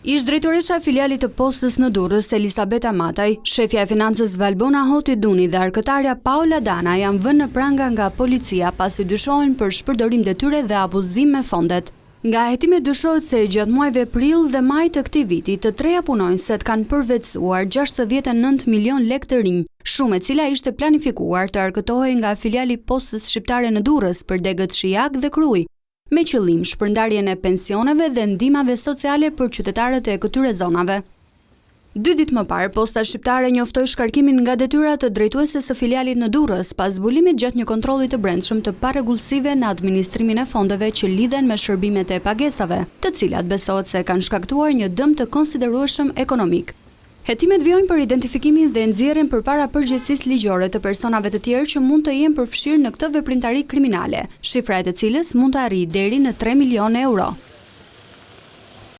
Ish-drejtoresha e filialit të Postës në Durrës, Elisabeta Mataj, shefja e financës Valbona Hoti Duni dhe arkëtarja Paola Dana janë vënë në pranga nga policia pasi dyshohen për shpërdorim detyre dhe abuzim me fondet. Nga hetimet dyshohet se gjatë muajve prill dhe maj të këtij viti, të treja punonjëset kanë përvetësuar 69 milionë lekë të rinj, shumë e cila ishte planifikuar të arkëtohej nga filiali i Postës Shqiptare në Durrës për degët Shijak dhe Krujë, me qëllim shpërndarjen e pensioneve dhe ndihmave sociale për qytetarët e këtyre zonave. Dy ditë më parë, Posta Shqiptare njoftoi shkarkimin nga detyra të drejtueses së filialit në Durrës, pas zbulimit gjatë një kontrolli të brendshëm të parregullsive në administrimin e fondeve që lidhen me shërbimet e pagesave, të cilat besohet se kanë shkaktuar një dëm të konsiderueshëm ekonomik. Hetimet vijojnë për identifikimin dhe nxjerrjen përpara përgjegjësisë ligjore të personave të tjerë që mund të jenë përfshirë në këtë veprimtari kriminale, shifra e të cilës mund të arrijë deri në tre milionë euro.